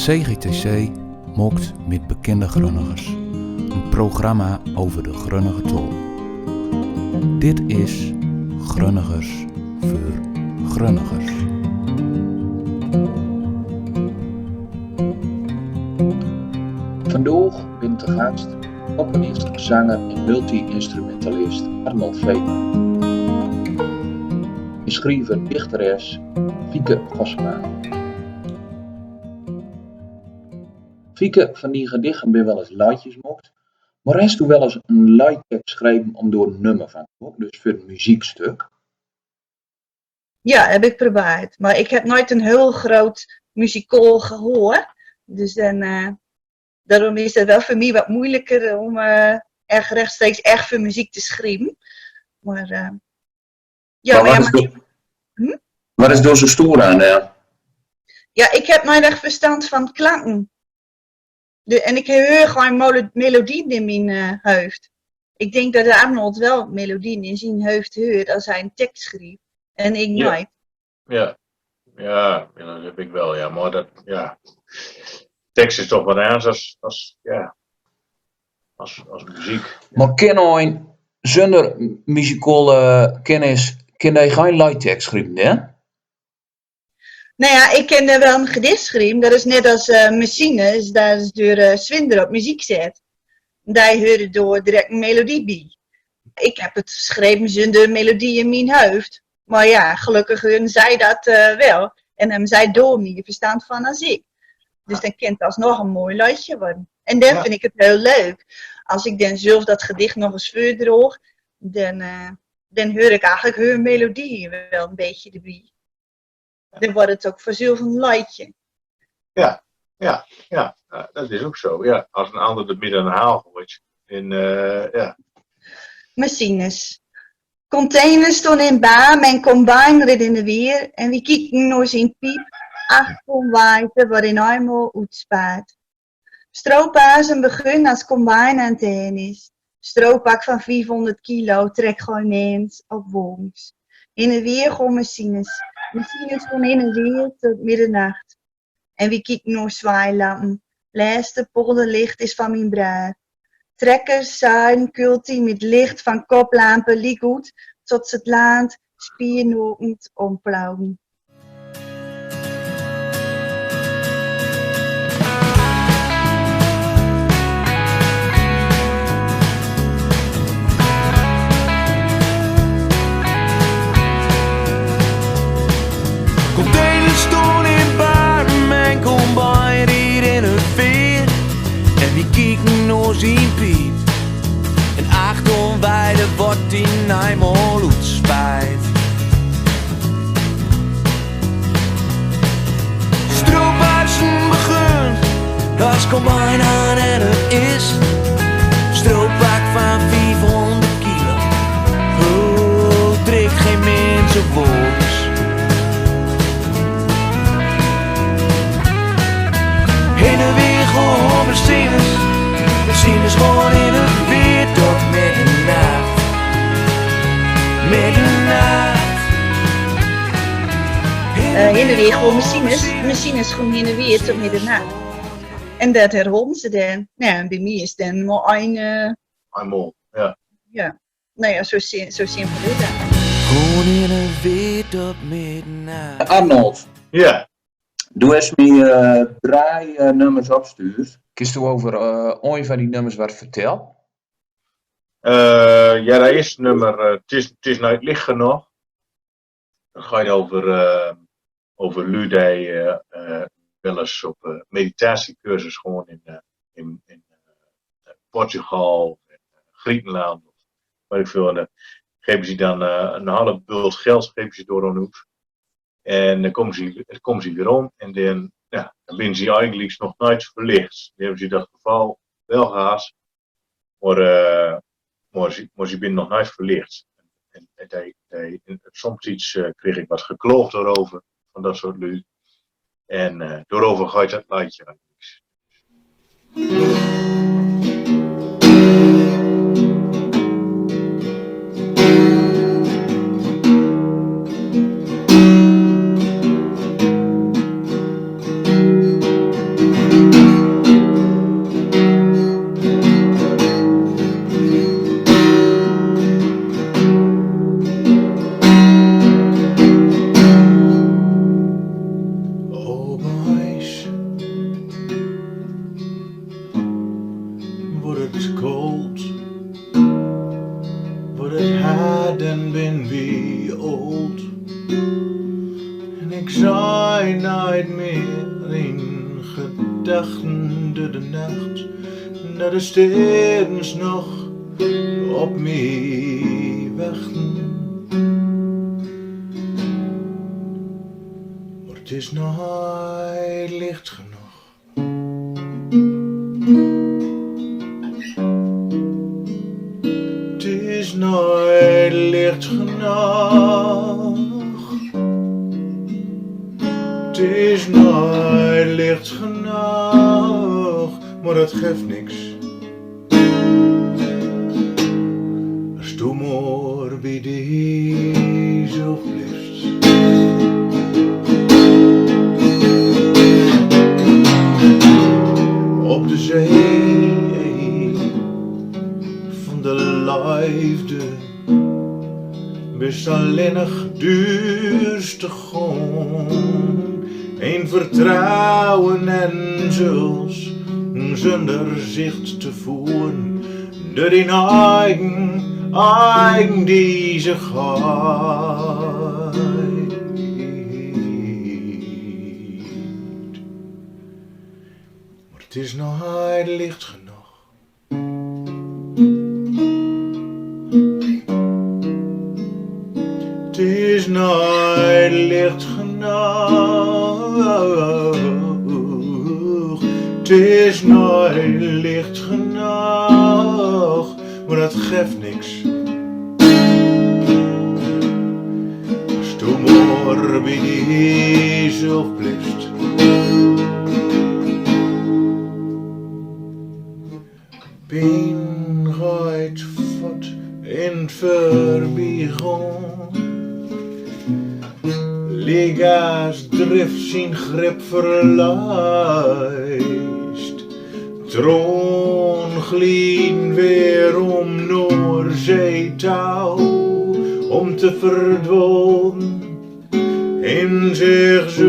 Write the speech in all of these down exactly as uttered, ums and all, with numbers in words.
C G T C maakt Met Bekende Grunnigers, een programma over de Grunniger taol. Dit is Grunnigers veur Grunnigers. Vandaag ben ik te gast componist, zanger en multi-instrumentalist Arnold Veen. En schriever, dichteres Fieke Vosma. Fieke, van dien gedichten bin wel ins leidjes moakt, maar hast doe wel ins een leidtekst schreven om door een nummer van te moakt, dus veur een muziekstuk? Ja, heb ik probeerd. Maar ik heb nooit een heel groot muzikaal gehoor. Dus dan, eh, daarom is het wel voor mij wat moeilijker om, eh, echt rechtstreeks echt voor muziek te schrijven. Maar, eh, ja, maar wat is doe, wat is doe zo stoer aan, eh? Ja, ik heb nooit echt verstand van klanken. De, en ik heur gewoon molo-, melodieën in mijn, eh, hoofd. Ik denk dat Arnold wel melodieën in zijn hoofd heurt als hij een tekst schrijft. En ik nooit. Ja. Ja, ja, dat heb ik wel, ja. Maar dat, ja. Tekst is toch wat anders als, als, ja, als, als muziek. Maar kan een zonder muzikale kennis, kan hij geen leidtekst schrijven, hè? Nou ja, ik kan, eh, wel een gedicht schrijven. Dat is net als, eh, machines, daar is door, eh, Swinder op muziek zet. Daar huurde door direct een melodie bij. Ik heb het geschreven zonder melodie in mijn hoofd. Maar ja, gelukkig huurde zij dat, eh, wel. En hebben zij daar meer verstand van als ik. Dus dan kan het alsnog een mooi leedje worden. En dan vind ik het heel leuk. Als ik dan zelf dat gedicht nog eens voordraag, dan, eh, dan huur ik eigenlijk hun melodie wel een beetje erbij. Dan wordt het ook vanzelf een leedje. Ja, ja, ja, ja, dat is ook zo. Ja, als een ander het midden aan de haal gooit. In, eh, ja. Machines. Containers stonden in Baam en combine reed in de weer en wie kieken noe zien piep, acht ton water wordt in eenmaal oetspaard. Stroophazen begin als combine aan het heen is. Stroopak van viefhonderd kilo trek gewoon mens op wongs. In de weer gewoon machines. Machines gewoon in de weer tot middernacht. En wie kieken noe zwaailampen. Laatste polderlicht is van mijn braar. Trekkers, zuiden, culti met licht van koplampen liek oet tot ze het land spiernokend omplauwen. Containers stonden in Baam en combine reed in de weer. En wie kieken noe zien piep. En acht ton water wordt in eenmaal oetspaard. Stroophazen begin als combine aan en het is. Stroopak van viefhonderd kilo. Oh, trek geen mens op wongs. Heen en weer gewoon machines. Machines gewoon in de weer tot middernacht. Middernacht. Eh, heen en weer gewoon machines. Machines gewoon heen en weer tot middernacht. En dat herhaalden ze dan. Nou ja, bij mij is dan maar één, eh, eenmaal, ja. Ja. Nou ja, zo si-, zo simpel is dat. Gewoon in de weer tot middernacht. Arnold. Ja. Doe hast mij, eh, drei, eh, nummers opstuurd. Kust doe over, eh, een van die nummers wat vertellen? Eh, ja, dat is nummer, eh, het is, het is nooit licht genoeg. Dat gaat over, eh, over lui die, eh, eh, wel eens op, eh, meditatiecursus gewoon in, eh, in, in, eh, Portugal, in, eh, Griekenland, of weet ik veel. En dan geven ze dan, eh, een half bult geld geven ze door aan hoes. En dan komen ze, dan komen ze weer om. En dan, ja, dan zijn ze eigenlijk nog nooit verlicht. Dan hebben ze dat geval wel gehad. Maar, eh, maar ze, maar ze zijn nog nooit verlicht. En, en, en, en soms iets, eh, kreeg ik wat geklaagd daarover, van dat soort lui. En, eh, daarover gaat het leedje eigenlijk. bin wie olt. En ik zij nooit meer in gedachten door de nacht, dat de sterren nog op mij wachten. Maar het is nooit licht genoeg. 't Is nooit licht genoeg. 't Is nooit licht genoeg, maar dat geeft niks. Als du maar bij diezelf blijft. Op de zee van de liefde best alleen nog duurste grond. In vertrouwen en zelfs zonder zicht te voeren. Door dien eigen, eigen deze geit. Maar het is nooit licht genoeg. 't Is nooit licht genoeg. 't Is nooit licht genoeg. Maar dat geeft niks. Als du maar bij diezelf blijft. Pijn geit voort in 't verbigoon. Lieg as drift zien grip verliest. Droom glijden weer om Noordzee touw, om te verdwalen in zichzelf.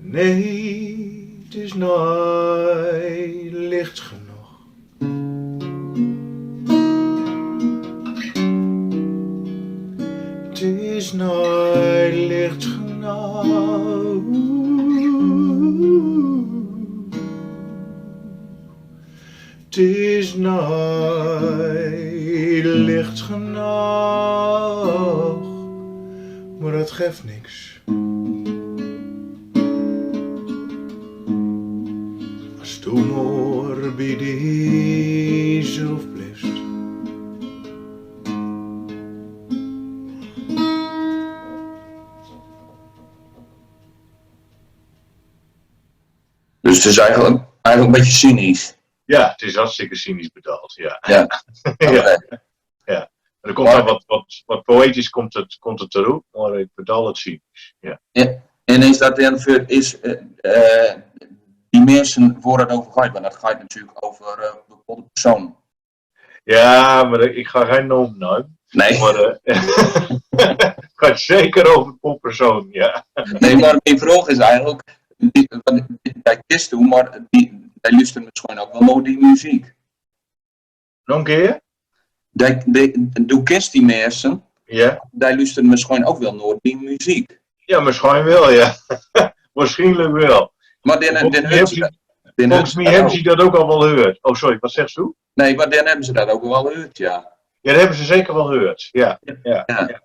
Nee, 't is nooit licht genoeg. 't Is nooit licht genoeg. 't Is nooit licht genoeg, maar dat geeft niks. Als du maar bij diezelf blijft. Dus het is eigenlijk, eigenlijk een beetje cynisch. Ja, het is hartstikke cynisch bedoeld, ja. Ja. Ja. Oké. Ja. En er komt dan wat, wat, wat poëtisch komt het, komt het terug, maar ik bedoel het cynisch. Ja. Ja. En is dat dan voor, is, eh, eh, die mensen waar het over gaat, want dat gaat natuurlijk over, eh, bepaalde personen. Ja, maar ik ga geen naam nemen. Nee. Maar, eh, het gaat zeker over een persoon, ja. Nee, maar mijn vraag is eigenlijk, die, wat, die, die kist toen, maar die, die luistert misschien ook wel naar die muziek. Nog een keer? Die, die, du kist die mensen, ja, die luistert misschien ook wel naar die muziek. Ja, misschien wel, ja. Waarschijnlijk wel. Maar dan, volgens mij hebben ze, volgens mij hebben ze dat ook al wel gehoord. Oh, sorry, wat zegt u? Nee, maar dan hebben ze dat ook wel gehoord, ja. Ja, dat hebben ze zeker wel gehoord, ja. Ja. Ja.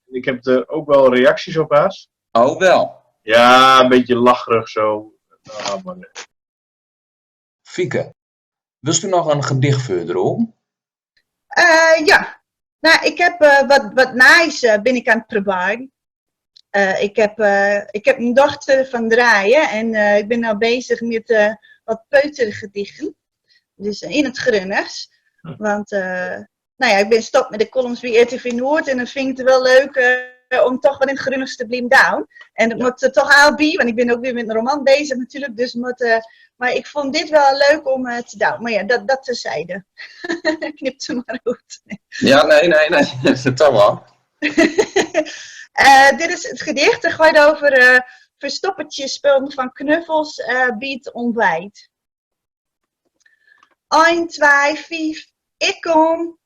Ik heb er ook wel reacties op gehad. Oh, wel? Ja, een beetje lacherig zo. Ja, maar Fieke, wilst du nog een gedicht veurdragen? Eh, ja. Nou, ik heb, eh, wat, wat nice, eh, ben ik aan het proberen. Eh, ik heb, eh, ik heb een dochter van drie en, eh, ik ben nou bezig met, eh, wat peutergedichten. Dus, eh, in het Gronings. Hm. Want, eh, nou ja, ik ben stop met de columns bij R T V Noord en dan vind ik het wel leuk, eh, om toch wat in het Gronings te blijven doen. En dat moet er toch al bij, want ik ben ook weer met een roman bezig natuurlijk. Dus moet, eh, maar ik vond dit wel leuk om, eh, te doen. Maar ja, dat, dat terzijde. Knip ze maar goed. Ja, nee, nee, nee. Vertel maar. Eh, dit is het gedicht. Het gaat over, eh, verstoppertje spelen van Knuffels, eh, bij het ontbijt. Ein, twee, vijf, ik kom.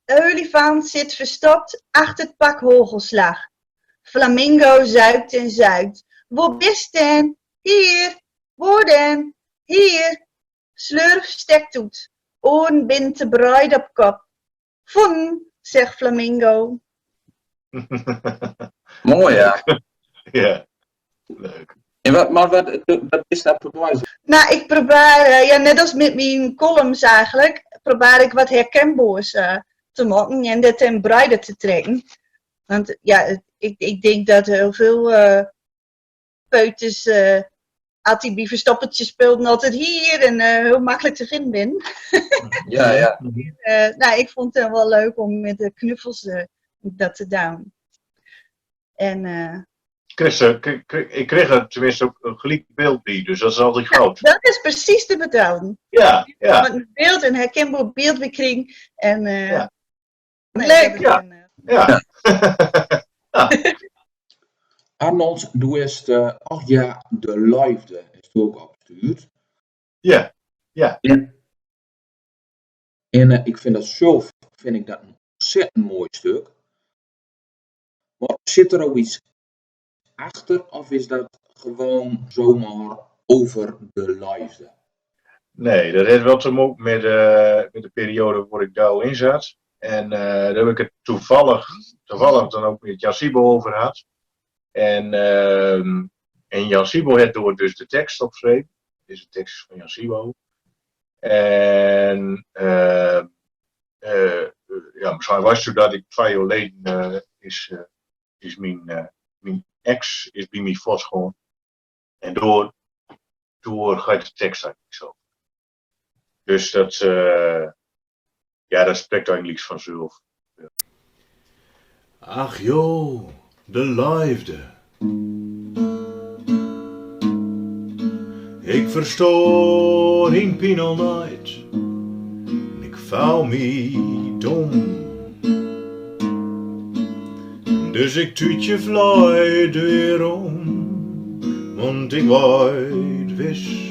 Olifant zit verstopt achter het pak hagelslag. Flamingo zuigt en zuigt. Wo bist denn? Hier. Wo denn? Hier. Slurf stekt oet. Oren bin te breid op kop. Fun, zegt Flamingo. Mooi, ja. Ja, leuk. En wat, maar wat, wat is dat bewijs? Nou, ik probeer, eh, ja, net als met mijn columns eigenlijk, probeer ik wat herkenbaars, eh, te maken en dat dan breder te trekken. Want ja, ik, ik denk dat heel veel, eh, peuters, eh, altijd bij verstoppertjes speelden, altijd hier en, eh, heel makkelijk te vinden ben. Ja, ja. Eh, nou, ik vond het wel leuk om met de Knuffels, eh, dat te doen. En, eh, Chris, eh, k-, k-, ik kreeg er tenminste ook een gelijk beeld bij, dus dat is altijd goed. Dat is precies de bedoeling. Ja, ja. Een beeld, een herkenbaar beeld bekring. En, eh, ja. Nee, leuk. Ja. Ja. Ja. Arnold, doe hast, eh, acht jaar De Leefde, hast doe ook opgestuurd. Ja, ja. Ja. En, eh, ik vind dat zelf, vind ik dat een ontzettend mooi stuk. Maar zit er ook iets achter of is dat gewoon zomaar over De Leefde? Nee, dat heeft wel te maken met, eh, met de periode waar ik daar in zat. En, eh, daar heb ik het toevallig, toevallig dan ook met Jan Siebel over gehad. En, ehm, en Jan Siebel heeft door dus de tekst opgeschreven. Deze tekst is van Jan Siebel. En, eh, eh, ja, misschien was het dat ik twee jaar geleden, eh, is, eh, is mijn, eh, mijn ex is bij mij vastgegaan. En door, door gaat de tekst eigenlijk zo. Dus dat, eh, ja, dat spreekt eigenlijk vanzelf. Ja. Ach jo, De Leefde. Ik verstond in pien al nooit. Ik voel mij dom. Dus ik tuutje vlei weer om, want ik weet wis.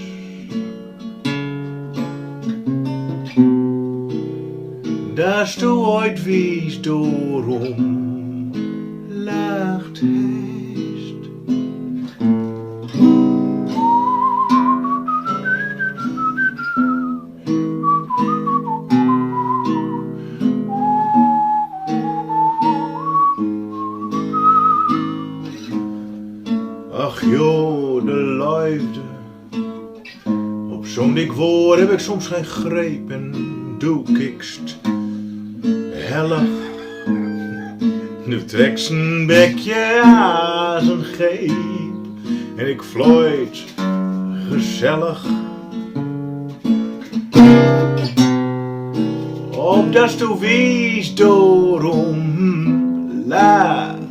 Dass du ooit wies doarom lacht hest. Ach jo, De Leefde. Op zo'n dik woord heb ik soms geen greep en doe kikst hellig. Du treks een bekje as een geep en ik fluit gezellig. Op dass du wies doarom lacht.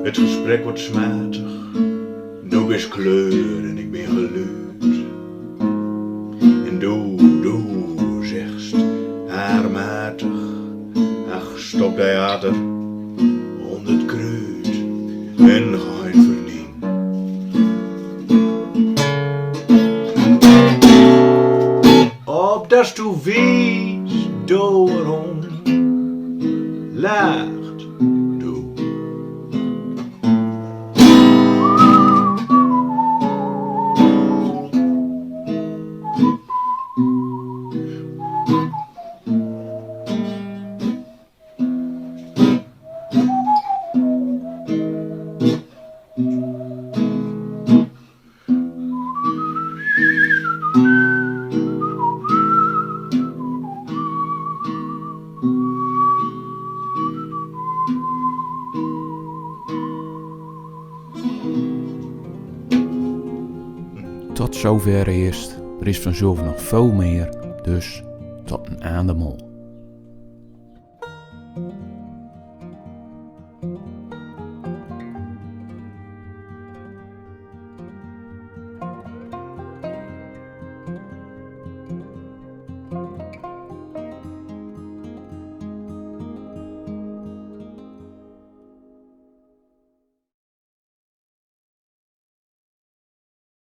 Het gesprek wordt smatig, doe bist kleur en ik ben geluid. En doe, doe zegst haarmatig, ach, stop die ader onder het kruid en gein verdien. Op dass du wies doarom lacht doe. Tot sover eerst, d'r is vanzelf nog veel meer, dus tot een ander maol.